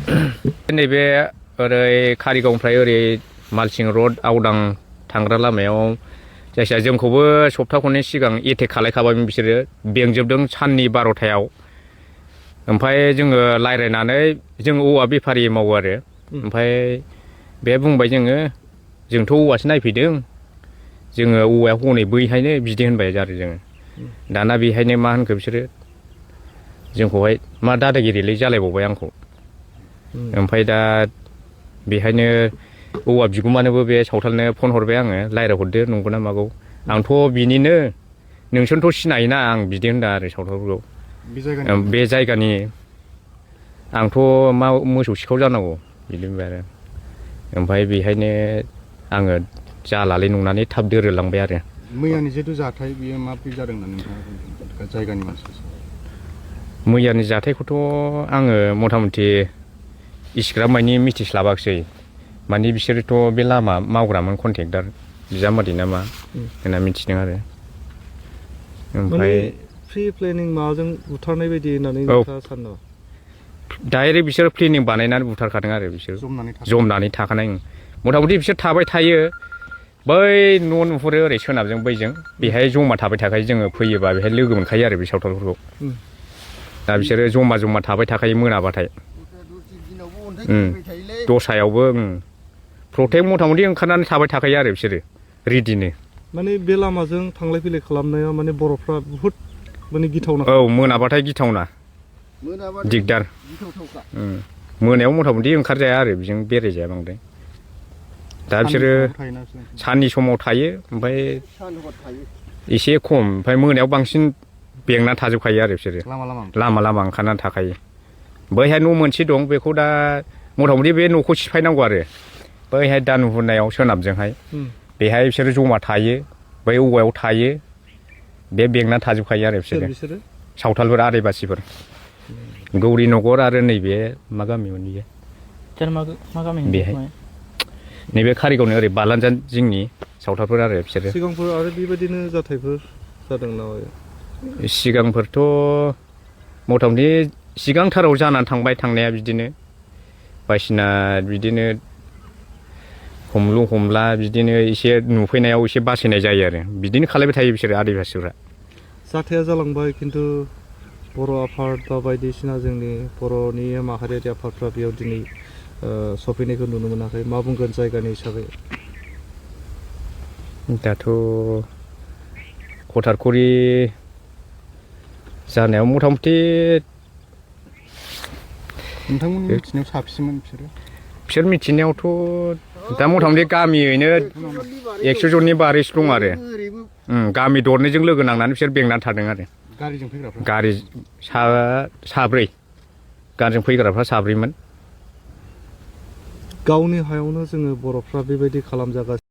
नैबे ओरै कारिगावनिफ्राय ओरै मालसिं रड आवदां थांग्रा लामायाव जायखिया जोंखौबो सप्ता खननै सिगां एटेक खालायखाबायमोन बिसोरो बेंजोबदों साननि 12टायाव ओमफ्राय जोङो रायज्लायनानै जों औवा बेफारि मावो आरो ओमफ्राय बे बुंबाय जोंथ' औवासो नायफैदों जोङो औवाया हनै बैहायनो बिदि होनबाय आरो जोङो दाना बेहायनो मा होनखो बिसोरो जोंखौहाय मा दादागिरिलै जालायबावबाय आंखौ ओमफ्राय दा बेहायनो औवा बिगुमानोबो बे सावथालनो फन हरबाय आङो रायज्लायहरदो नंगौना मागौ आंथ' बिनिनो नोंसोरथ' सिनायोना आं बिदि होनदों आरो सावथालफोरखौ बे जायगानि आंथ' मा मोसौ सिखाव जानांगौ बिदि बुंबाय आरो ओमफ्राय बेहायनो आङो जालालै नंनानै थाब दोरोदलांबाय आरो मैयानि जिहेतु जाथाय बियो माबोरै जादों होननानै नोंथाङा जायगानि मानसिफोर मैयानि जाथायखौथ' आङो मथा मथि इसिग्राब मानि मिथिस्लाबाखिसै माने बिसोरोथ' बे लामा मावग्रामोन कन्ट्रेक्टार बिजामादै नामा होनना मिथिदों आरो ओमफ्राय प्रि प्लेनिं माजों बुथारनाय बायदि होननानै नोंथाङा सानो नामा डाइरेक्ट बिसोर प्लेनिं बानायनानै बुथारखादों आरो बिसोर जमनानै थाखानाय मथा मथि बिसोर थाबाय थायो बै न' नुहुरो ओरै सोनाबजों बैजों बेहाय जमा थाबाय थाखायो जोङो फैयोबा बेहाय लोगो मोनखायो आरो बे सावथालफोरखौ दा बिसोरो जमा थाबाय थाखायो मोनाबाथाय दस्रायावबो प्रटेक मथा मथि ओंखारनानै थाबाय थाखायो आरो बिसोरो रेडिनो माने बे लामाजों थांलाय फैलाय खालामनाया माने बर'फ्रा बुहुद माने गिथावना औ मोनाबाथाय गिथावना दिगदार मोनायाव मथा मथि ओंखारजाया आरो बेजों बेरायजाया बांद्राय दा बिसोरो साननि समाव थायो ओमफ्राय एसे खम ओमफ्राय मोनायाव बांसिन बेंना थाजोबखायो आरो बिसोरो लामा ओंखारनानै थाखायो बैहाय न' मोनसे दं बेखौ दा मथा मथि बे न'खौ सिफायनांगौ आरो बैहाय दा नुहुरनायाव सोनाबजोंहाय बेहाय बिसोरो जमा थायो बै औवायाव थायो बे बेंना थाजोबखायो आरो बिसोरो सावथालफोर आदिबासिफोर गौरी नगर आरो नैबे मा गामिमोन बियो बेहाय नैबे कारिगावनि ओरै बालानजान जिंनि सावथालफोर आरो बिसोरो सिगांफोर आरो बेबायदिनो जाथायफोर जादों नामा सिगांफोरथ' मथा मथि सिगांथाराव जानानै थांबाय थांनाया बिदिनो बायदिसिना बिदिनो हमलु हमला बिदिनो एसे नुफैनायाव एसे बासायनाय जायो आरो बिदिनो खालायबाय थायो बिसोरो आदिबासिफ्रा जाथाया जालांबाय खिन्थु बर' आफाद बा बायदिसिना जोंनि बर'नि माहारियारि आफादफ्रा बेयाव दिनै सफैनायखौ नुनो मोनाखै मा बुंगोन जायगानि हिसाबै दाथ' कटारकरि जानायाव मथा मथि नोंथांमोननि मिथिनायाव साबसिनमोन बिसोर मिथिनायावथ' दा मथा मथि गामियैनो 100 जननि बारैसो दं आरो गामि दरनैजों लोगो नांनानै बिसोर बेंनानै थादों आरो गारिजों फैग्राफ्रा गारि साब्रै गारिजों फैग्राफ्रा साब्रैमोन गावनि हायावनो जोङो बर'फ्रा बेबायदि खालामजागासिनो